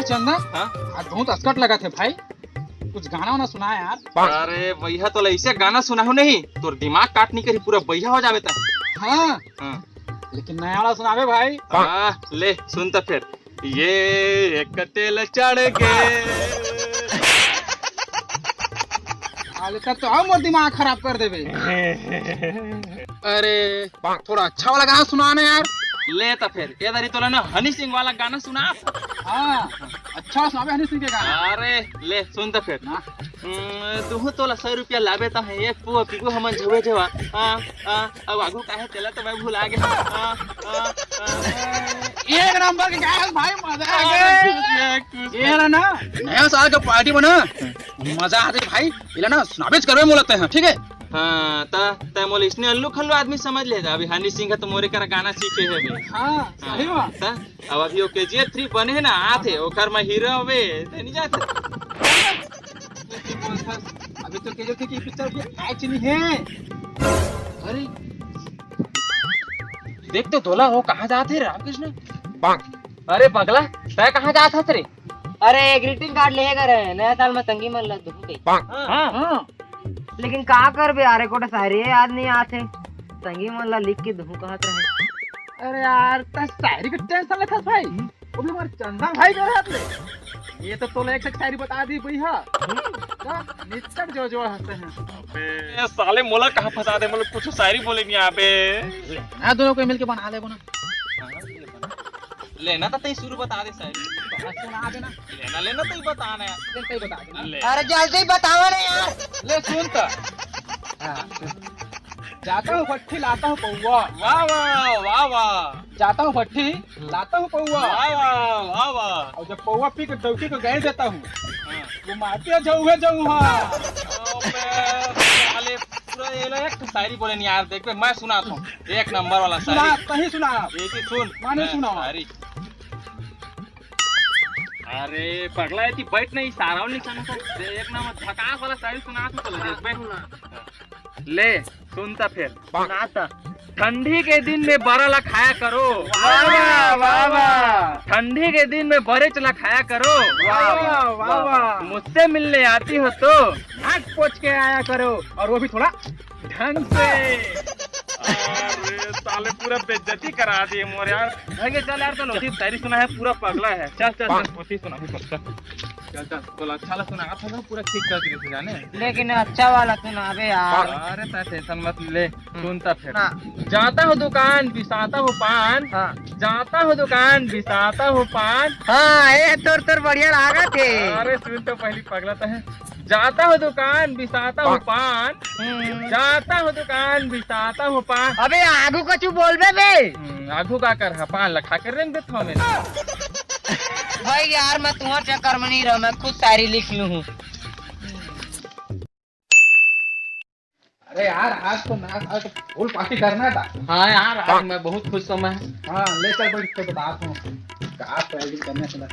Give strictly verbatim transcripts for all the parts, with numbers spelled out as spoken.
चंदन, हाँ? आज बहुत असकट लगत हे भाई, कुछ गाना वाना सुना यार। अरे भैया, तोला ऐसे गाना सुनाहूं नहीं, तोर दिमाग काटनी करी, पूरा बइहा हो जाबे त। हाँ, हाँ। लेकिन नया वाला सुनाबे भाई। हाँ, ले सुन त फिर। ये एक तेल चढ़ के। अरे, तब तो अउ मोर दिमाग खराब कर देबे। अरे, थोड़ा अच्छा वाला गाना सुना ना यार। ले त फिर, ए दारी तोला ना हनी सिंह वाला गाना सुना। हाँ, अच्छा सुनाबे हनी सिंह के गाना। अरे, ले सुन त फिर। हाँ। हम्म, तुहूं तोला सौ रुपया लाबे त है, एक पुआ पीबो हमन झुबे झुबा। हाँ, हाँ, अब आगू काहे तेला तो मैं भुला गया। हाँ, हाँ, हाँ। एक नंबर के गायक भाई, मजा आ गया। अरे, ये कुछ ये रहा ना, नया साल के पार्टी में ना, मजा आ जाए भाई, इला ना सुनाबेच करबे मोला ते, हाँ, ठीक है? हाँ, त तै मोला इसने अल्लू खल्लू आदमी समझ ले जा। अभी हनी सिंह ह तो मोरे करा गाना सीखे हे अभी। हाँ, सही बात। त अब अभी ओ केजीएफ थ्री बने हे ना, आथे, ओखर म हीरो हवे, तै नहीं जात। अभी तो केजीएफ थ्री की पिक्चर भी आए चली है। अरे, देख तो तोला, वो कहाँ जात हे रामकृष्ण? अरे पगला, तै कहाँ जात हस रे? अरे, ग्रीटिंग कार्ड लेहे गे रहे, नया साल में संगी मन ला दूहूं कही। हाँ। हाँ। लेकिन का करबे यार, एको ठा शायरी याद नहीं आत हे। संगी मन ला लिख के दूहूं कहत रहे। अरे यार, तै शायरी के टेंशन लेथस भाई? वो भी हमारे चंदन भाई के रहत ले। ये तो तोला एक ठक शायरी बता दी बइहा। तो निच्चट जोर जोर हंसते हैं। अबे, ये साले मोला कहाँ फंसा दे, मोला कुछ शायरी बोले नहीं आबे। ना, दोनों को मिलके बना लेबो ना। लेना तो तई शुरू बता दे शायरी। हाँ, सुना देना। लेना, लेना तई बताना यार। ले, तई बता देना। ले। अरे जल्दी बतावा ना यार। ले सुन त। हाँ, सुन। जाता हूँ भट्ठी, लाता हूँ पौवा। वाह, वाह, वाह, वाह। जाता हूँ भट्ठी, लाता हूँ पौवा। वाह, वाह, वाह, वाह। और जब पौवा पी के डौकी को गैर देता हूँ, हाँ। वो मारती है झौहे झौहा। अबे, साले, पूरा ये लो, एक तो शायरी बोले नहीं यार, देख बे, मैं सुनाता हूँ, एक नंबर वाला सुना, शायरी। तही सुना। ये भी सुन। माने हाँ, सुनाओ। शायरी। अरे, पगला है, तू बैठ नहीं, सारा नहीं सुना था। एक नंबर झकास वाला शायरी सुना तू, चलो, देख बे। ले, सुन त फिर। सुना त। ठंडी के दिन में बरा ला खाया करो। वाह, वाह, वाह, वाह। ठंडी के दिन में बरेच ला खाया करो। वाह, वाह, वाह, वाह। मुझसे मिलने आती हो तो नाक पोछ के आया करो, और वो भी थोड़ा ढंग से। अरे साले, पूरा बेइज्जती करा दिए मोर यार। भाई के चल यार, तो लोटी शायरी सुना है, पूरा पगला है। चल, चल, चल, पोथी सुना है, चल। चल, चल, बोला, अच्छा वाला सुना, आप लोग पूरा ठीक कर दिए थे जाने। लेकिन अच्छा वाला सुनाबे यार। अरे, तै टेंशन मत ले, सुन त फिर। हाँ। जाता हूँ दुकान, बिसाता हूँ पान। हाँ। जाता हूँ दुकान, बिसाता हूँ पान। हाँ, ए, तोर, तोर बढ़िया लागत हे। अरे, सुन तो पहली पगला तो है। जाता हूँ दुकान, बिसाता हूँ पान। हम्म। जाता हूँ दुकान, बिसाता हूँ पान। अबे, आगू कछु बोलबे बे। हम्म, आगू का कर, हाँ, पान ला खा के रेंग देता हूँ मैं। भाई यार, मैं तुम्हारे चक्कर में नहीं रहा, मैं खुद शायरी लिख लूँ हूँ। अरे यार, आज तो ना, आज तो फुल पार्टी करना था। हाँ यार, आज मैं बहुत खुश हूँ मैं। हाँ, ले चल बैठ, तो बात हूँ। कहाँ तो एडिट करने चला।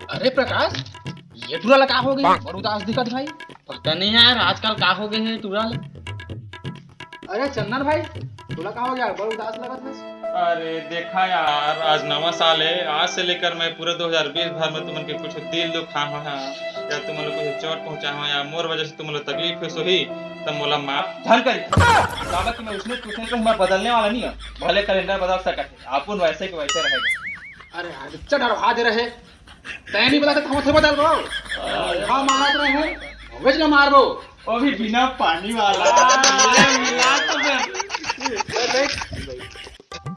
अरे प्रकाश, ये टूरा ला का हो गई? बड़ उदास दिखत भाई। पता नहीं यार, आजकल का हो गए है टूरा ला। अरे चंदन भाई, तोला का हो गया? बड़ उदास लगत हस। अरे देखा यार, आज नवा साल है, आज से लेकर मैं पूरे दो हज़ार बीस भर में तुमन के कुछ दिल दुखा हो है, या तुमन ला कुछ चोट पहुंचा हो, या मोर वजह से तुमन ला तकलीफ होइस होही, तब मोला माफ झन करी। काबर कि मैं उसने कुछ नहीं, मैं बदलने वाला नहीं हूँ, भले कैलेंडर बदल सकत है, अपन वैसे के वैसे रहेगा। अरे यार, इतना डरवा दे रहे, तैं नहीं बता तो हम थे बदल दो। हाँ, मारत रहे हैं, वेज ना मारबो। वो भी बिना पानी वाला। ये मिला तो मैं।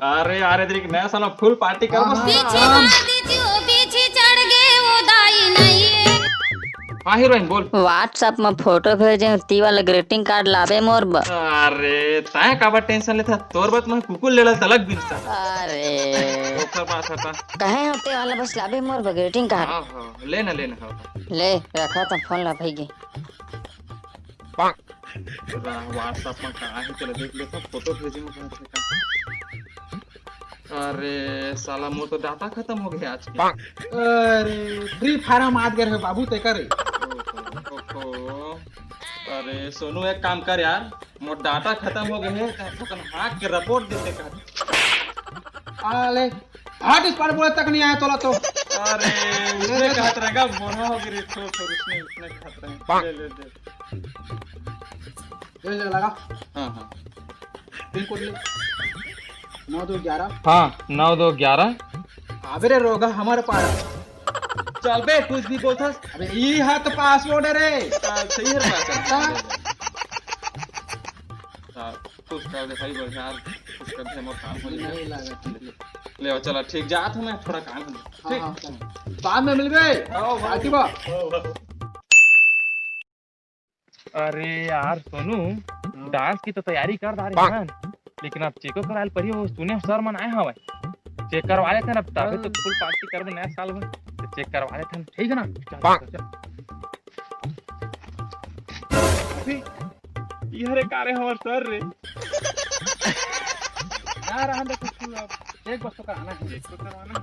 अरे, अरे, देख, नया साल में फुल पार्टी करबो। हाँ, हाँ। पीछे मार दीजिए, पीछे चढ़ गए वो दाई नहीं। हाँ, हीरोइन, बोल। WhatsApp में फोटो भेजे, ती वाला ग्रीटिंग कार्ड लाबे मोर बर। अरे, तैं काबर टेंशन लेथा? तोर बर मैं कुकुर लेला तलक बिनसा। अरे। ओकर पास हटा। कहे होते वाला बस लाबे मोर बर ग्रीटिंग कार्ड। हाँ, हाँ, ले ना, ले ना, हाँ, हाँ। ले, रखा था फोन ला भाई के। वाह, WhatsApp में कहाँ है, चलो देख लेता, फोटो भेजे में कहाँ थे का। अरे साला, मोर तो डाटा खत्म हो गया आज के। अरे, फ्री फायर में आ गए रहे बाबू, ते करे। ओहो, ओहो। अरे सोनू, एक काम कर यार, मोर डाटा खत्म हो गए है, तो अपन हैक के रिपोर्ट देते कर। आ ले, हार्ट स्पॉट बोले तक नहीं आया तोला तो। अरे, उसने कहत रहेगा, मोनो हो गई, थोड़ा, थोड़ा उसने, उसने कहत रहे। ले, ले, ले। ले, ले, लगा। हाँ, हाँ। बिल्कुल ले। नौ दो ग्यारह। हाँ, नौ दो ग्यारह। अबे रे रोगा, हमारे पारा। चल बे, कुछ भी बोलथस। अबे, ई हा तो पासवर्ड है रे। हाँ, सही है पासवर्ड। हाँ। हाँ, खुश कर दे भाई, बढ़िया, खुश कर दे, हमर काम हो जाए। नहीं लगा, ठीक है। ले, चला, ठीक, जात हूँ मैं, थोड़ा काम है। हाँ, ठीक? हाँ, चल। बाद में मिलबे। हाँ, हाँ। पार्टी बा। हाँ, हाँ। अरे यार सोनू, हाँ। डांस की तो तैयारी कर डारे हन, लेकिन अब चेको करायल पड़ी। वो सुने सर मन आए हवय, चेक करवा लेथन अब, तबे तो हाँ। फुल पार्टी करबो नया साल में। तो चेक करवा लेथन, ठीक है ना? चल, चल, चल। अभी ये हरे का रे हमर सर रे। ना रहन दे कुछ, अब चेक बस तो कराना है। चेक तो करवाना है।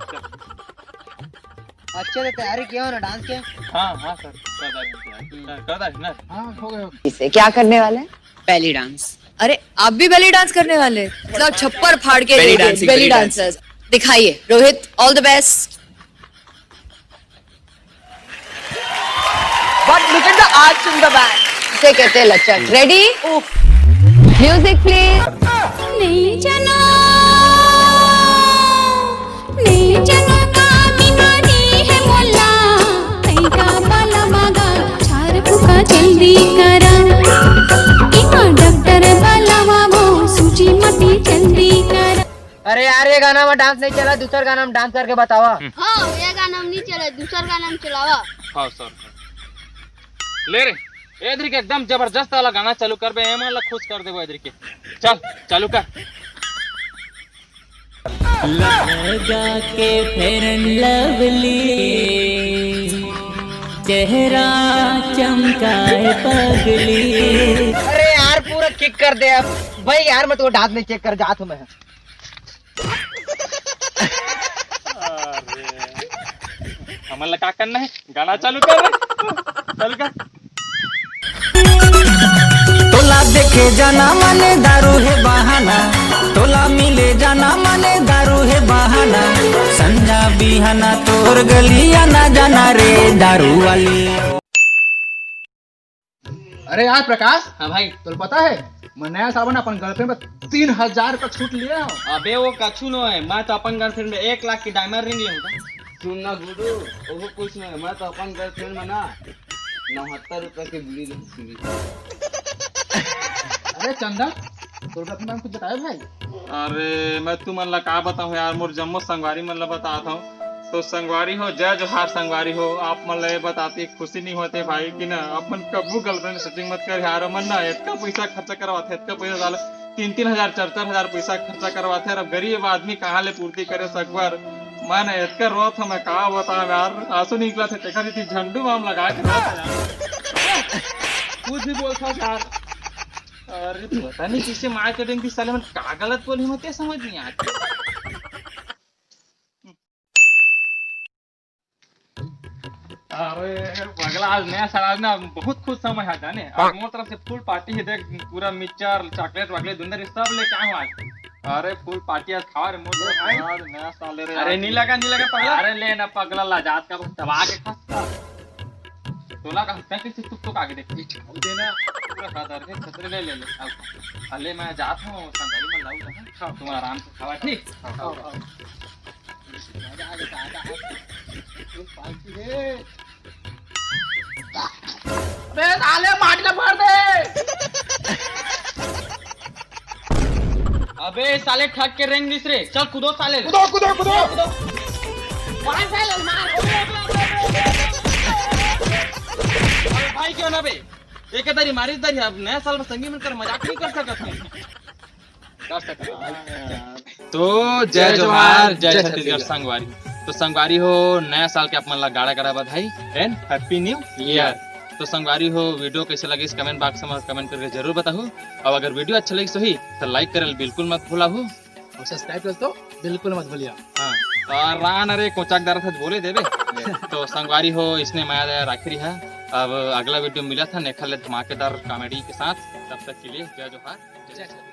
अच्छे से तैयारी किया हो ना डांस के? हाँ, हाँ सर, कर डाले हैं तैयारी। कर डाले ना। हाँ, हो गए, हो गए। इसे क्या करने वाले हैं? Belly dance. अरे, आप भी बेली डांस करने वाले हैं? मतलब छप्पर फाड़ के बेली देंगे, डांसिंग, बेली बेली डांसर्स। दिखाइए, Rohit, all the best। But look at the arch in the back. इसे कहते हैं लचक। Ready? Music, please. नहीं जना, नहीं जना का मिनानी है मोला, कहीं का बाला मागा, झाड़ फूका जल्दी करा, इमा डॉक्टर बाला बाबू, सूजी मती जल्दी करा। अरे यार, ये गाना में डांस नहीं चला, दूसर गाना में डांस करके बतावा। हाँ, ये गाना में नहीं चला, दूसर गाना में चलावा। हाँ सर। ले रे, एदरी के एकदम जबरदस्त वाला गाना चालू कर बे, एमन ला खुश कर देबो एदरी के। चल, चालू कर। लगा के फेयर एंड लवली, चेहरा चमकाए पगली। अरे यार, पूरा किक कर दे अब। भाई यार, मैं तो डांस नहीं चेक कर जात हूँ मैं। अरे, हमन ला का करना है? गाना चालू कर रे। चालू कर। तोला देखे जाना माने दारू है बहाना, तोला मिले जाना माने दारू है बहाना, संझा बिहाना तोर गलिया ना जाना रे दारू वाली। अरे यार प्रकाश, हाँ भाई। तोला पता है, मैं नया साल में अपन गर्लफ्रेंड पर तीन हजार का सूट लिया हूँ। अबे वो कछु नो है, मैं तो अपन गर्लफ्रेंड में एक लाख की डायमंड रिंग लेहूँ। सुन ना गुडू, वो कुछ नो है, मैं तो अपन गर्लफ्रेंड में ना नौहत्तर रुपए की बीड़ी लेहूँ। अरे चंदन, तोर गर्लफ्रेंड में कुछ बताया भाई? अरे मैं तुमन ला का बताऊँ यार, मोर जम्मो संगवारी मन ला बतात हूँ। तो संगवारी हो, जय जोहार संगवारी हो। आप मन ला ये बताती खुशी नहीं होते भाई कि ना, अपन कब्बू गर्लफ्रेंड सेटिंग मत कर यार। मन ना इतना पैसा खर्चा करवाते, इतना पैसा डाल, तीन तीन हजार, चार चार हजार पैसा खर्चा करवाते, और अब गरीब आदमी कहाँ ले पूर्ति करे सकबर। मैं ना इतना रोत हूँ, मैं का बताऊँ यार, आंसू निकला थे, देखा थी झंडू बाम लगा के रोत हूँ यार। कुछ भी बोलता यार। अरे पता नहीं किसे मार के देंगे साले, मन का गलत बोली, मैं क्या समझ नहीं आती। अरे पगला, आज नया साल, आज ना बहुत खुश समय है जाने। आज मोर तरफ से फुल पार्टी है, देख पूरा मिक्सचर, चॉकलेट वॉकलेट दुनिया सब लेके आए हूँ आज। अरे फुल पार्टी आज खावा रे मोर तरफ से। आज नया साल रे। अरे नी लगा, नी लगा पगला। अरे ले ना पगला, ला जात का दबा के खा। तोला का हत्या कैसे तुक तुक आगे देख। देना पूरा खा दर के खतरे ले ले ले। अब अले मैं जात हूँ, संगरी में लाऊ ना। हाँ। तुम आराम से खावा, ठीक? हाँ, हाँ, हाँ। मजा आ गया, मजा आ गया। पार्टी है। अबे साले, माटी ला भर दे। अबे साले, ठग के रेंग दिस रे। चल कूदो साले। कूदो, कूदो, कूदो। कूदो। मार साले, मार। अबे भाई क्यों ना बे? एक तारी मारी तारी, अब नया साल में संगी मिलकर मजाक नहीं कर सकत है। कर सकत है। तो जय जोहार, जय छत्तीसगढ़ संगवारी। तो संगवारी हो, नया साल के आप मन ला गाड़ा गाड़ा बधाई and Happy New Year। तो संगवारी हो, वीडियो कैसे लगिस कमेंट बॉक्स में कमेंट करके जरूर बताहू। और अगर वीडियो अच्छा लगिस होही तो लाइक करे बिल्कुल मत भुलाहू। और सब्सक्राइब कर तो बिल्कुल मत भूलिया। हाँ, और रान अरे कोचाक दरा था बोले देबे। तो संगवारी हो, इसने मया दया राखी रहा। अब अगला वीडियो मिला था नेखा ले धमाकेदार कॉमेडी के साथ। तब तक के लिए जय जोहार, जय जय।